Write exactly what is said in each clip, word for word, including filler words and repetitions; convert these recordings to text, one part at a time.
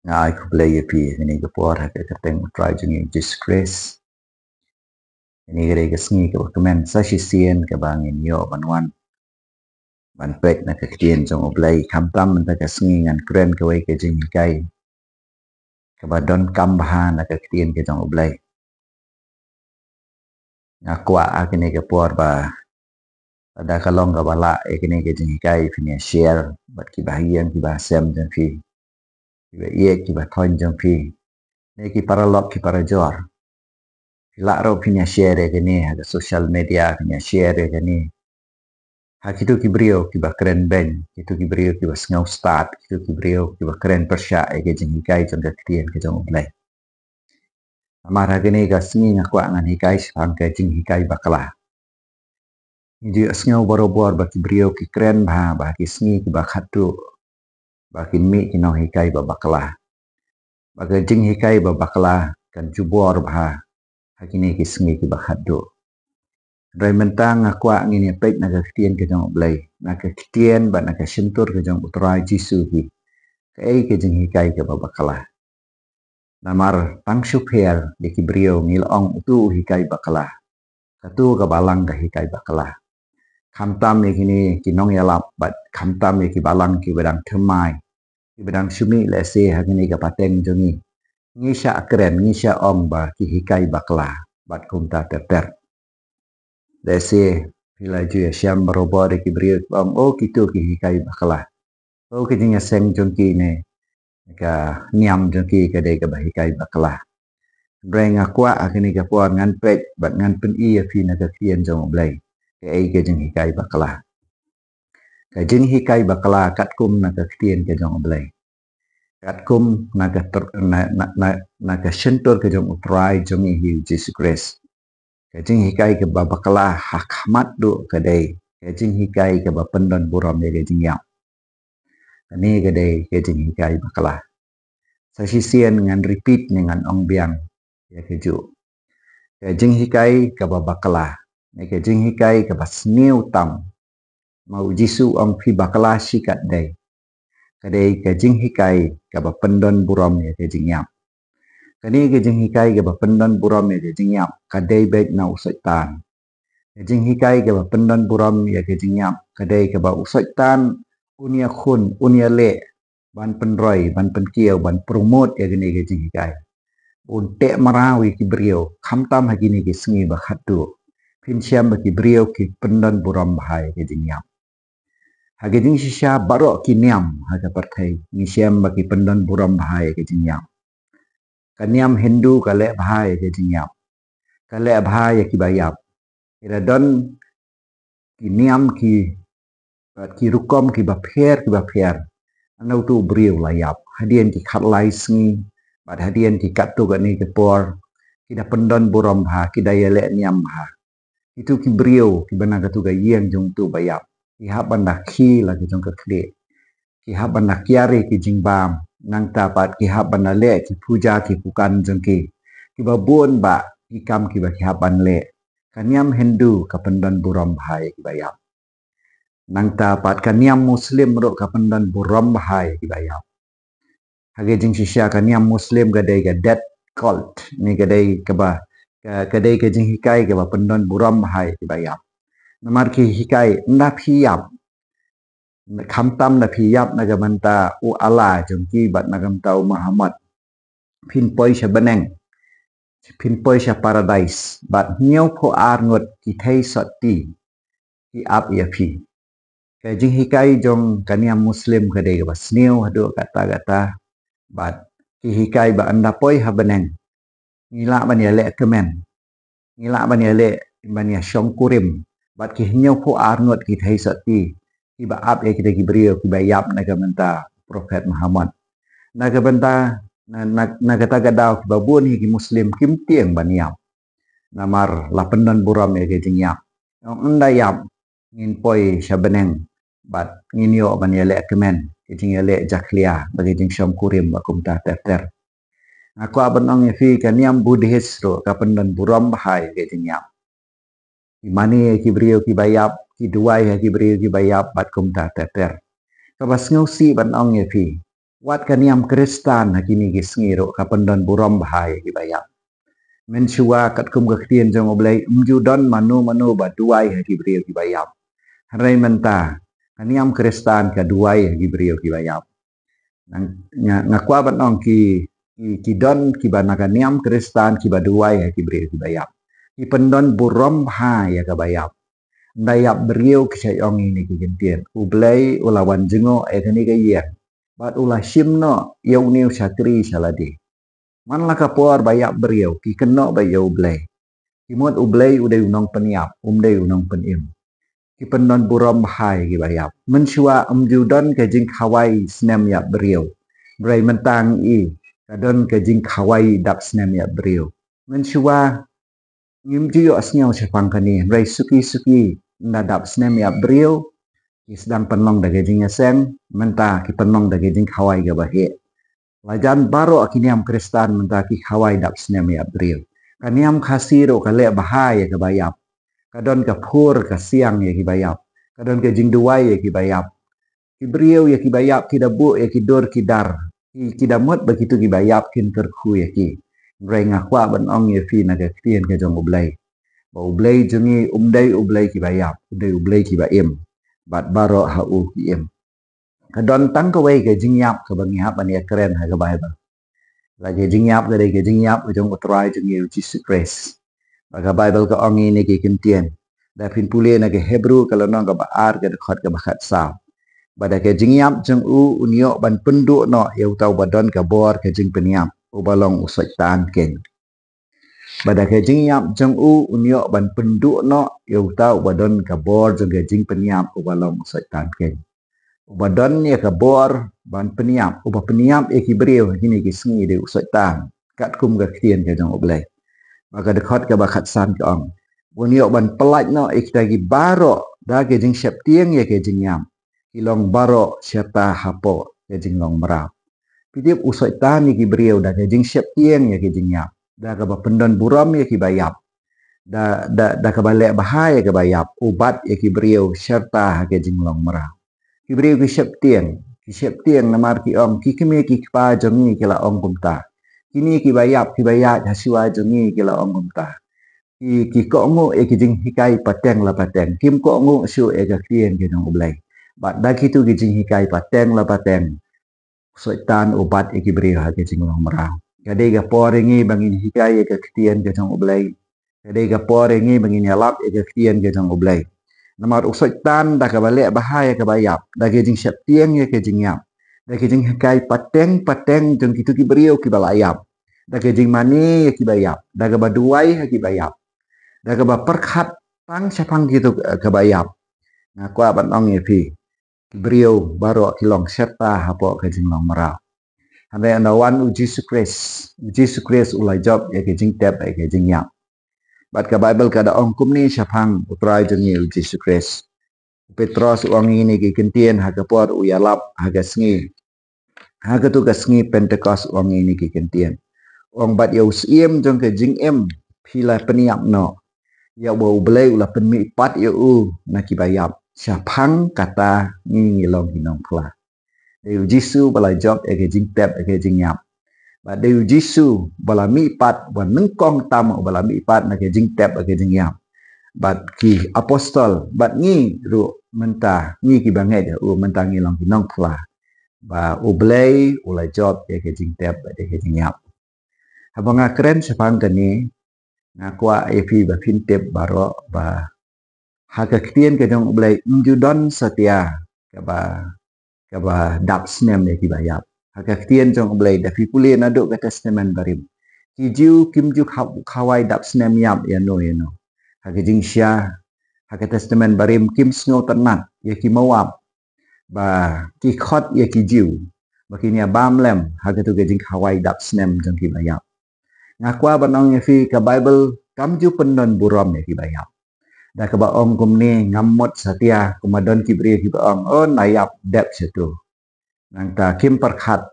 Nga ai khublei ïa phi ha kane ka por ha ka kyrteng U Trai jong ngi Jisu Khrist. Kane ka dei ka sngi kaba kmen sa shisien kaba ngin ïoh ban wan ban peit na ka ktien jong U Blei. Khamtam mynta ka sngi ngan kren kawei ka jinghikai kaba donkam bha na ka ktien ka jong U Blei. Nga kwah ha kane ka por ba lada ka long kaba lah ïa kane ka jinghikai phin ïa share bad kiba ha ïing kiba ha sem jong phi, kiba ïeit kiba thoiñ jong phi, ne ki paralok ki parajor. Phi lah ruh phin ïa share ïa kane ha ka social media, phin ïa share ïa kane ha kito ki briew kiba kren beiñ, kito ki briew kiba sngew stad, kito ki briew kiba kren pyrshah ïa ka jinghikai jong ka ktien ka jong U Blei. Namar ha kane ka sngi nga kwah ngan hikai shaphang ka jinghikai bakla. Ngi ju sngew barobor ba ki briew ki kren bha ba ha ki sngi kiba khatduh ba kin mih ki nonghikai ba bakla. Ba ka jinghikai ba bakla kan jubor bha ha kine ki sngi kiba khatduh. Hynrei mynta nga kwah ngin ïa peit na ka ktien ka jong U Blei, na ka ktien bad na ka shyntur ka jong U Trai Jisu hi, kaei ka jinghikai kaba bakla. Namar tang shu pher ïa ki briew ngi la ong utu u hikai bakla, kato ka balang ka hikai bakla. Khamtam ïa kine ki nongïalap bad khamtam ïa ki balang kiba dang thymmai, kiba dang shu mih lehse ha kane ka pateng jong ngi, ngi shah kren, ngi shah ong ba ki hikai bakla bad kumta ter ter. Lehse phi la ju ïa shem barobor ïa ki briew kiba ong, oh, kito ki hikai bakla, oh, ka jingïaseng jong ki ne ka niam jong ki ka dei kaba hikai bakla. Hynrei nga kwah ha kane ka por ngan peit bad ngan pyni ïa phi na ka ktien jong U Blei kaei ka jinghikai bakla. Ka jinghikai bakla katkum na ka ktien ka jong U Blei, katkum na ka ter-, na, na, na, na ka shyntur ka jong U Trai jong ngi hi U Jisu Khrist. Ka jinghikai kaba bakla ha khmat duh ka dei ka jinghikai kaba pyndon burom ïa ka jingïap. Kane ka dei ka jinghikai bakla. Sa shisien ngan repeat ne ngan ong biang ïa kajuh. Ka jinghikai kaba bakla ne ka jinghikai kaba sniew tam, ma U Jisu u ong phi bakla shi katdei, ka dei ka jinghikai kaba pyndon burom ïa ka jingïap. Kane ka jinghikai kaba pyndon burom ïa ka jingïap ka dei beit na u Soitan. Ka jinghikai kaba pyndon burom ïa ka jingïap ka dei kaba u Soitan un ïakhun, un ïaleh ban pynroi, ban pynkiew, ban promote ïa kane ka jinghikai. Un teh mraw ïa ki briew khamtam ha kine ki sngi ba khatduh. Phin shem ba ki briew ki pyndon burom bha ïa ka jingïap. Ha ka jingshisha baroh ki niam ha ka pyrthei ngi shem ba ki pyndon burom bha ïa ka jingïap. Ka niam Hindu ka leh bha ïa ka jingïap, ka leh bha ïa kiba ïap. Ki la don ki niam ki, bad ki rukom kiba pher kiba pher. Hangno uto u briew la ïap, hadien ki khatlai sngi bad hadien ki katto katne ki por, ki da pyndon burom bha, ki da ïaleh niam bha. Kito ki briew kiba na kato ka ïing jong uto ba ïap, ki hap ban da khie la ka jong ka khlieh, ki hap ban da kiar ïa ki jingbam, nangta pat ki hap ban da leh ki puja ki pukan jong ki. Kiba bun bah ki kam kiba ki hap ban leh. Ka niam Hindu ka pyndon burom bha ïa kiba ïap. Nangta pat ka niam Muslim ruh ka pyndon burom bha ïa kiba ïap. Ha ka jingshisha ka niam Muslim ka dei ka death cult, ne ka dei kaba, ka, ka dei ka jinghikai kaba pyndon burom bha ïa kiba ïap. Namar ki hikai, ynda phi ïap, khamtam da phi ïap na ka bynta u Allah jong ki bad na ka bynta u Muhammad, phin poi sha bneng, phin poi sha paradise, bad hynñiewphew ar ngut ki thei sotti ki ap ïa phi. Ka jinghikai jong ka niam Muslim ka dei kaba sniew haduh katta katta, bad ki hikai ba ynda poi ha bneng ngi lah ban ïaleh kmen, ngi lah ban ïaleh, ban ïashongkurim bad ki hynñiewphew ar ngut ki thei sotti kiba ap ïa kita ki briew kiba ïap na ka bynta Prophet Muhammad. Na ka bynta, na, na, na kata ka daw kiba bun hi ki Muslim kim tieng ban ïap. Namar la pyndon burom ïa ka jingïap. Ong ynda ïap ngin poi sha bneng bad ngin ïoh ban ïaleh kmen, ka jingïaleh jakhlia bad ka jingshongkurim bad kumta ter ter. Nga kwah ban ong ïa phi ka niam Buddhist ruh ka pyndon burom bha ïa ka jingïap. Ki mane ïa ki briew kiba ïap, ki duwai ïa ki briew kiba ïap bad kumta ter ter. Kaba sngewsih ban ong ïa phi, Wat ka niam Khristan ha kine ki sngi ruh ka pyndon burom bha ïa kiba ïap. Mynshuwa katkum ka ktien jong U Blei, ym ju don mano mano ba duwai ha ki briew kiba ïap. Hynrei mynta ka niam Khristan ka duwai ha ki briew kiba ïap. Nga, nga kwah ban ong ki, ki, ki don kiba na ka niam Khristan kiba duwai ha ki briew kiba ïap. Ki pyndon burom bha ïa kaba ïap. Ynda ïap briew ki sa ong ïa kine ki kyntien: U Blei u la wan jngoh ïa kane ka ïing bad u la shim noh ïa une u shakri sha lade. Man la ka por ba ïap briew ki kynnoh ba ïa U Blei. Ki mut U Blei u dei u nongpynïap, um dei u nongpynim. Ki pyndon burom bha ïa kiba ïap. Mynshuwa ym ju don ka jingkhawai snem ïap briew. Hynrei mynta ngi i ka don ka jingkhawai dap snem ïap briew. Mynshuwa ngim ju ïohsngew shaphang kane, hynrei suki suki ynda dap snem ïap briew ki sdang pynlong da ka jingïaseng, mynta ki pynlong da ka jingkhawai kaba heh. Lajan baroh ki niam Khristan mynta ki khawai dap snem ïap briew. Ka niam Khasi ruh ka leh bha ïa kaba ïap. Ka don ka phur ka siang ïa kiba ïap. Ka don ka jingduwai ïa kiba ïap. Ki briew ïa kiba ïap ki da buh ïa ki dur ki dar. Ki, ki da mut ba kitu kiba ïap kin kyrkhu ïa ki. Hynrei nga kwah ban ong ïa phi na ka ktien ka jong U Blei, ba U Blei jong ngi um dei U Blei kiba ïap, u dei U Blei kiba im. Bad baroh ha u ki im. Ka don tang kawei ka jingïap kaba ngi hap ban ïakren ha ka Baibl. La ka jingïap ka dei ka jingïap ka jong U Trai jong ngi U Jisu Khrist. Ba ka Baibl ka ong ïa kine ki kyntien, da phin pule na ka Hebru ka lynnong kaba ar ka dkhot kaba khatsaw, ba da ka jingïap jong u un ïoh ban pynduh noh ïa uta uba don ka bor ka jingpynïap, uba long u Soitan keiñ. Ba da ka jingïap jong u un ïoh ban pynduh noh ïa uta uba don ka bor jong ka jingpynïap, uba long u Soitan keiñ. Uba don ïa ka bor ban pynïap, uba pynïap ïa ki briew ha kine ki sngi dei u Soitan, katkum ka ktien ka jong U Blei. Ba ka dkhot kaba khatsan ka ong, un ïoh ban pyllait noh ïa kita ki baroh da ka jingsheptieng ïa ka jingïap, ki long baroh sherta hapoh ka jinglong mraw. Phi tip, u Soitan ïa ki briew da ka jingsheptieng ïa ka jingïap, da kaba pyndon burom ïa kiba ïap, da, da, da kaba leh bha ïa kaba ïap, u bat ïa ki briew sherta ha ka jinglong mraw. Ki briew ki sheptieng, ki sheptieng namar ki ong, ki kmie ki kpa jong ngi ki la ong kumta. Kine kiba ïap kiba ïaid ha shuwa jong ngi ki la ong kumta. Ki, ki kohnguh ïa ki jinghikai pateng la pateng, kim kohnguh shuh ïa ka ktien ka jong U Blei. Bad da kitu ki jinghikai pateng la pateng, Soitan u bat ïa ki briew ha ka jinglong mraw. Ka dei ka por ïa ngi ba ngin hikai ïa ka ktien ka jong U Blei. Ka dei ka por ïa ngi ba ngin ïalap ïa ka ktien ka jong U Blei. Namar u Soitan da kaba leh bha ïa kaba ïap, da ka jingsheptieng ïa ka jingïap, da ka jinghikai pateng pateng jong kitu ki briew kiba la ïap, da ka jingmane ïa kiba ïap, da kaba duwai ha kiba ïap, da kaba pyrkhat tang shaphang kitu, eh, kaba ïap. Nga kwah ban ong ïa phi, ki briew baroh ki long sherta hapoh ka jinglong mraw. Hynrei ynda wan U Jisu Khrist, U Jisu Khrist u la jop ïa ka jingtep ïa ka jingïap. Bad ka Baibl ka da ong kumne shaphang U Trai jong ngi U Jisu Khrist. U Petros u ong ïa kine ki kyntien ha ka por u ïalap ha ka sngi, ha katu ka sngi Pentekost, u ong ïa kine ki kyntien. U ong, bad ïa u Syiem jong ka jingim phi la pynïap noh, ïa uba U Blei u la pynmihpat ïa u na kiba ïap, shaphang kata ngi ngi long ki nongphla. Dei U Jisu ba la jop ïa ka jingtep ïa ka jingïap. Bad dei U Jisu ba la mihpat, ba nyngkong tam uba la mihpat na ka jingtep ïa ka jingïap. Bad ki apostol, bad ngi ruh mynta, ngi kiba ngeit ïa u mynta ngi long ki nongphla. Ba U Blei u la jop ïa ka jingtep ïa ka jingïap. Haba nga kren shaphang kane, nga kwah ïa phi ba phin tip baroh ba ha ka ktien ka jong U Blei ym ju don satia kaba, kaba dap snem ïa kiba ïap. Ha ka ktien jong U Blei, da phi pule naduh ka Testament Barim, ki Jiw kim ju kha-, khawai dap snem ïap ïano ïano. Ha ka jingshisha, ha ka Testament Barim kim sngewtynnat ïa ki Moab ba ki khot ïa ki Jiw ba kin ïa bam lem ha katu ka jingkhawai dap snem jong kiba ïap. Nga kwah ban ong ïa phi, ka Baibl kam ju pyndon burom ïa kiba ïap. Da kaba ong kumne, ngam mut satia, kumba don ki briew kiba ong, oh, ynda ïap dep shatu. Nangta kim pyrkhat,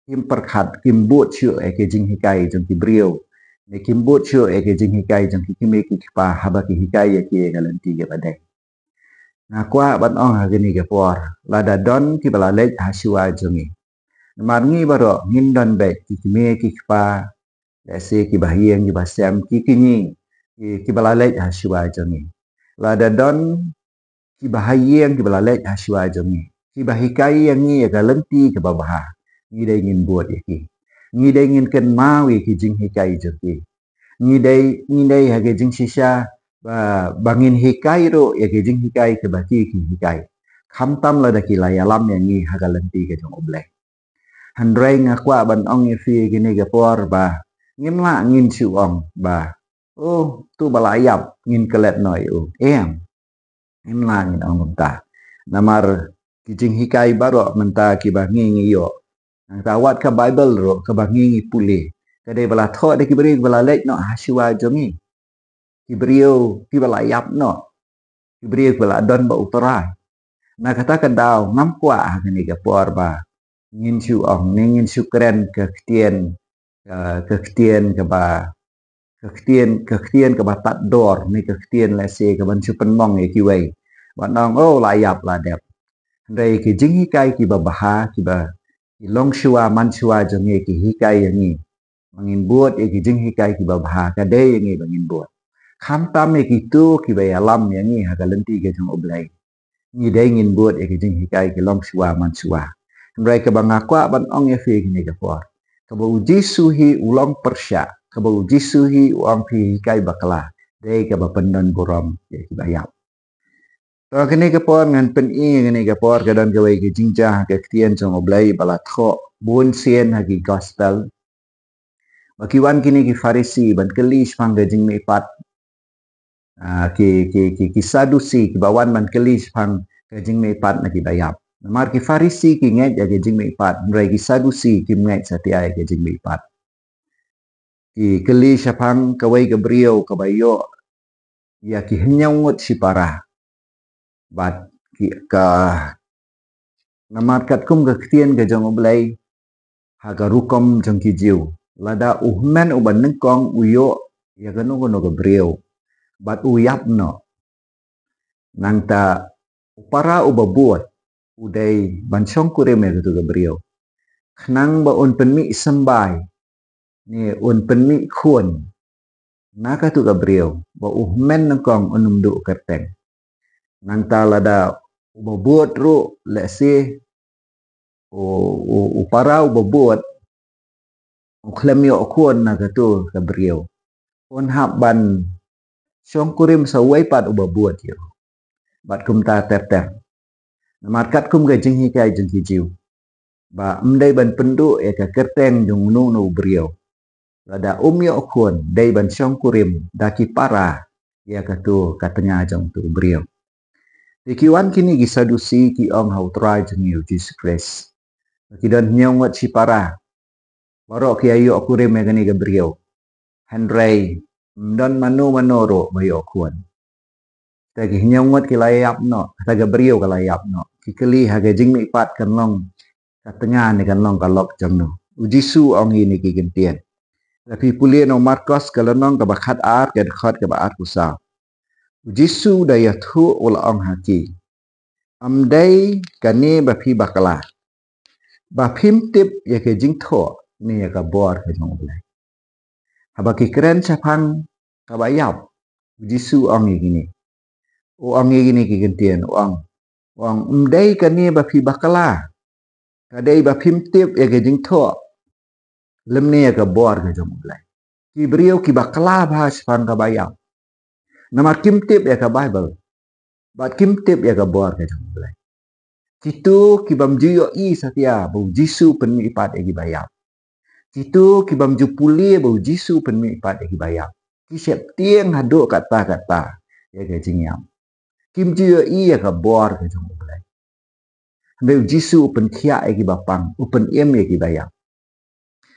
kim pyrkhat, kim bud shuh ïa ka jinghikai jong ki briew, ne kim bud shuh ïa ka jinghikai jong ki kmie ki kpa haba ki hikai ïa ki ïa ka lynti kaba dei. Nga kwah ban ong ha kane ka por, lada don kiba la leit ha shuwa jong ngi, Namar ngi baroh ngin don beit ki kmie ki kpa, lehse ki bahaïing ki basem, ki kñi, ki, ki ba la leit ha shuwa jong ngi. Lada don ki bahaïing ki ba la leit ha shuwa jong ngi, ki ba hikai ïa ngi ïa ka lynti ka ba bha, ngi dei ngin bud ïa ki. Ngi dei ngin kynmaw ïa ki jinghikai jong ki. Ngi dei, ngi dei ha ka jingshisha ba, ba ngin hikai ruh ïa ka jinghikai ka ba ki ki hikai, khamtam lada ki la ïalam ïa ngi ha ka lynti ka jong U Blei. Hynrei nga kwah ban ong ïa phi kine ki por ba ngim lah ngin shu ong ba, "Oh, tu ba la ïap, ngin klet noh ïa u." Em. Ngim lah ngin ong kumta. Namar ki jinghikai baroh mynta ki ba ngi ngi ïoh, nangta wat ka Baibl ruh ka ba ngi ngi pule, ka dei ba la thoh da ki briew ki ba la leit noh ha shuwa jong ngi. Ki briew ki ba la ïap noh. Ki briew ki ba la don bad U Trai. Na kata ka daw ngam kwah ha kine ki por ba ngin shu ong ne ngin shu kren ka ktien, ka, ka ktien ka ba, ka ktien, ka ktien ka ba tad dor ne ka ktien lehse ka ban shu pynmong ïa kiwei. Ban ong, "Oh, la ïap la dep." Hynrei ki jinghikai ki ba bha, ki ba, ki long shuwa man shuwa jong ngi ki hikai ïa ngi ba ngin bud ïa ki jinghikai ki ba bha, ka dei ïa ngi ba ngin bud. Khamtam ïa kitu ki ba ïalam ïa ngi ha ka lynti ka jong U Blei, ngi dei ngin bud ïa ki jinghikai ki long shuwa man shuwa. Hynrei ka ba nga kwah ban ong ïa phi kine ki por, ka ba U Jisu hi u long pyrshah, ka ba U Jisu hi u ong phi hikai bakla, dei ka ba pyndon burom ïa ki ba ïap. To kine ki por ngan pyni, kine ki por ka don kawei ka jingjia ha ka ktien jong U Blei ba la thoh bun sien ha ki gospel. Ba ki wan kine ki Pharisi ban kylli shaphang ka jingmihpat. Ah, ki, ki, ki, ki Sadusi ki ba wan ban kylli shaphang ka jingmihpat na ki ba ïap. Namar ki Pharisi ki ngeit ïa ka jingmihpat, hynrei ki Sadusi kim ngeit satia ïa ka jingmihpat. Ki kylli shaphang kawei ka briew ka ba ïoh ïa ki hynñiew ngut shipara. Bad ki, ka, namar katkum ka ktien ka jong U Blei ha ka rukom jong ki Jiw, lada u hynmen u ba nyngkong u ïoh ïa kano kano ka briew bad u ïap noh, nangta u para u ba bud u dei ban shongkurim ïa katu ka briew, khnang ba un pynmih symbai ne un pynmih khun na katu ka briew ba u hynmen nyngkong un ym duh kyrteng. Nangta lada u ba bud ruh, lehse u, u, u para u ba bud u khlem ïoh khun na katu ka briew, un hap ban shongkurim sa uwei pat u ba bud ïa u. Bad kumta ter ter. Namar katkum ka jinghikai jong ki Jiw ba ym dei ban pynduh ïa ka kyrteng jong uno uno u briew. Lada um ïoh khun, dei ban shongkurim da ki para ïa katu ka tnga jong utu u briew. Te ki wan kine ki Sadusi ki ong ha U Trai jong ngi U Jisu Khrist, ki don hynñiew ngut shipara, baroh ki ïa ïoh kurim ïa kane ka briew, hynrei ym don mano mano ruh ba ïoh khun. Te ki hynñiew ngut ki la ïap noh, kata ka briew ka la ïap noh. Ki kylli ha ka jingmihpat kan long ka tnga ne kan long ka lok jong no. U Jisu u ong ïa kine ki kyntien. Lada phi pule na u Markos ka lynnong ka ba khat ar, ka dkhot ka ba arphew saw, U Jisu u da ïathuh u la ong ha ki, ym dei kane ba phi bakla, ba phim tip ïa ka jingthoh ne ïa ka bor ka jong U Blei. Haba ki kren shaphang ka ba ïap, U Jisu u ong ïa kine, u ong ïa kine ki kyntien, u ong, u ong, ym dei kane ba phi bakla, ka dei ba phim tip ïa ka jingthoh lymne ïa ka bor ka jong U Blei. Ki briew ki bakla bha shaphang ka ba ïap, namar kim tip ïa ka Baibl bad kim tip ïa ka bor ka jong U Blei. Kitu ki bym ju ïohi satia ba U Jisu u pynmihpat ïa ki ba ïap. Kitu ki bym ju pule ba U Jisu u pynmihpat ïa ki ba ïap, ki sheptieng haduh katta katta ïa ka jingïap. Kim ju ïohi ïa ka bor ka jong U Blei. Hynrei U Jisu u pynkhiah ïa ki ba pang, u pynim ïa ki ba ïap.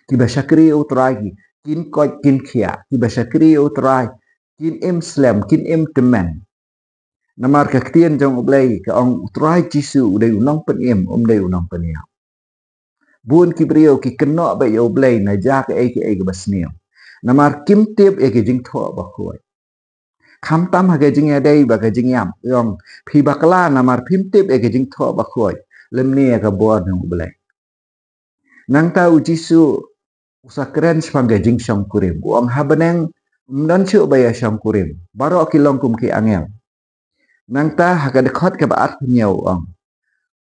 Ki ba shakri ïa U Trai ki, kin koit kin khiah. Ki ba shakri ïa U Trai kin im slem, kin im tymmen. Namar ka ktien jong U Blei ka ong U Trai Jisu u dei u nongpynim, um dei u nongpynïap. Bun ki briew ki kynnoh beit ïa U Blei na ja kaei kaei kaba sniew, namar kim tip ïa ka jingthoh bakhuid. Khamtam ha ka jingïadei bad ka jingïap, u ong, phi bakla namar phim tip ïa ka jingthoh bakhuid lymne ïa ka bor jong U Blei. Nangta u Jisu u sa kren shaphang ka jingshongkurim. U ong ha bneng ym don shuh ba ïa shongkurim. Baroh ki long kum ki angel. Nangta ha ka dkhot kaba arphew hynñiew u ong,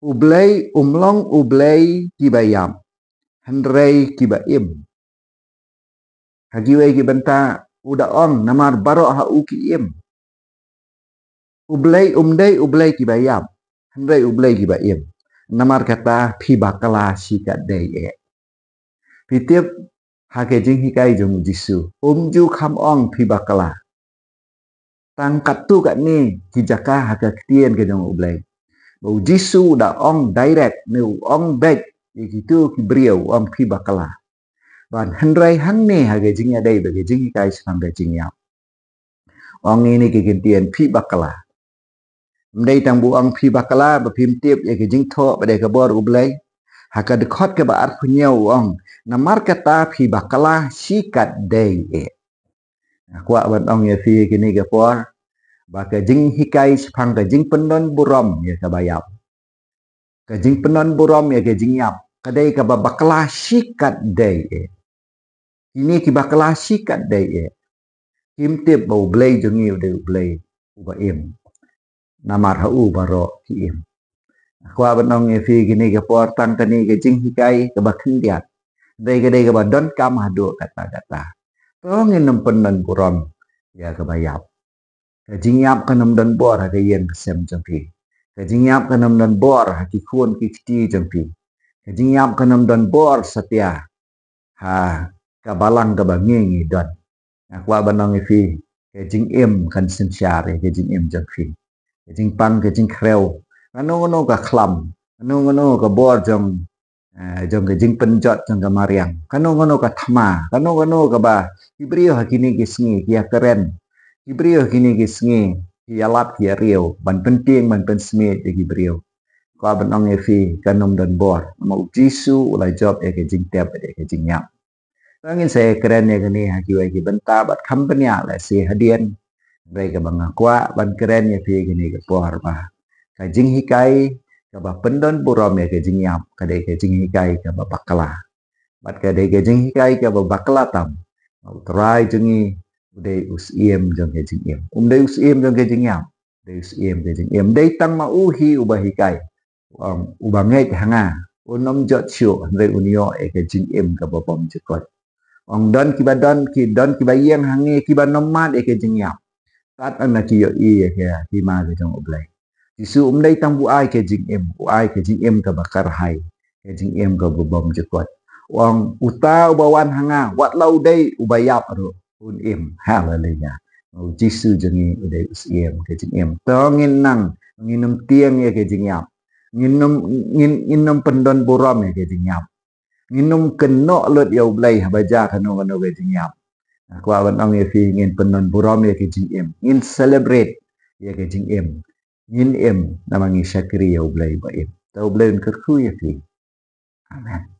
U Blei um long U Blei kiba ïap, hynrei kiba im. Ha kiwei ki bynta u da ong, namar baroh ha u ki im. U Blei um dei U Blei kiba ïap, hynrei U Blei kiba im. Namar kata phi bakla shi katdei eh. Phi tip, ha ka jinghikai jong u Jisu um ju kham ong phi bakla. Tang katto katne ki jaka ha ka ktien ka jong u Blei, ba u Jisu u da ong direct ne u ong beit ïa kito ki briew, u ong phi bakla. Ban hynrei hangne ha ka jingïadei bad ka jinghikai shaphang ka jingïap, ong ïa kine ki ktien phi bakla. Ym dei tang ba u ong phi bakla ba phim tip ïa ka jingthoh bad ïa ka bor u Blei. Ha ka dkhot kaba arphew hynñiew u ong, namar kata phi bakla shi katdei eh. Nga kwah ban ong ïa phi kine ki por ba ka jinghikai shaphang ka jingpyndonburom ïa kaba ïap, ka jingpyndonburom ïa ka jingïap, ka dei kaba bakla shi katdei eh. Kine ki bakla shi katdei eh, kim tip ba u Blei jong ngi u dei u Blei uba im. Namar ha u baroh ki im. Nga kwah ban ong ïa phi kine ki por, tang kane ka jinghikai kaba khyndiat, dei ka dei kaba donkam haduh katta katta. To ngin ym pyndonburom ïa kaba ïap. Ka jingïap kan ym don bor ha ka ïing ka sem jong phi. Ka jingïap kan ym don bor ha ki khun ki kti jong phi. Ka jingïap kan ym don bor satia ha ka balang kaba ngi ngi don. Nga kwah ban ong ïa phi, ka jingim kan synshar ïa ka jingim jong phi. Ka jingpang ka jingkhrew, kano kano ka khlam, kano kano ka bor jong, eh, jong ka jingpynjot jong ka mariang, kano kano ka thma, kano kano kaba ki briew ha kine ki sngi ki ïa kren, ki briew ha kine ki sngi ki ïa lap ki ïa riew ban pyntieng ban pynsmiej ïa ki briew. Kwah ban ong ïa phi, kan ym don bor. Namar u Jisu u la jop ïa ka jingtep bad ïa ka jingïap. To ngin sa ïa kren ïa kane ha kiwei ki bynta bad kham bniah lehse hadien. Hynrei kaba nga kwah ban kren ïa phi kine ki por ba ka jinghikai kaba pyndonburom ïa ka jingïap ka dei ka jinghikai kaba bakla. Bad ka dei ka jinghikai kaba bakla tam. Ba u Trai jong ngi u dei u Syiem jong ka jingim, um dei u Syiem jong ka jingïap. Dei u Syiem ka jingim. Dei tang ma u hi uba hikai. Um, uba ngeit ha nga un ym jot shuh, hynrei un ïoh ïa ka jingim kaba bymjukut. Ong don kiba don, ki don kiba ïeng ha ngi kiba ym mad ïa ka jingïap. Tad na ki ïohi ïa ka hima ka jong u Blei. Jisu um dei tang ba u ai ka jingim, u ai ka jingim kaba kyrhai, ka jingim kaba bymjukut. Ong uta uba wan ha nga, wat la u dei uba ïap ruh, un im. Haleluya. U Jisu jong ngi u dei u Syiem ka jingim. To ngin nang, ngin ym tieng ïa ka jingïap. Ngin ym, ngin, ngin ym pyndonburom ïa ka jingïap. Ngin ym kynnoh lut ïa u Blei haba jia kano kano ka jingïap. Nga kwah ban ong ïa phi, ngin pyndonburom ïa ka jingim. Ngin celebrate ïa ka jingim. Ngin im namar ngi shakri ïa u Blei ba im. To u Blei un kyrkhu ïa phi. Amen.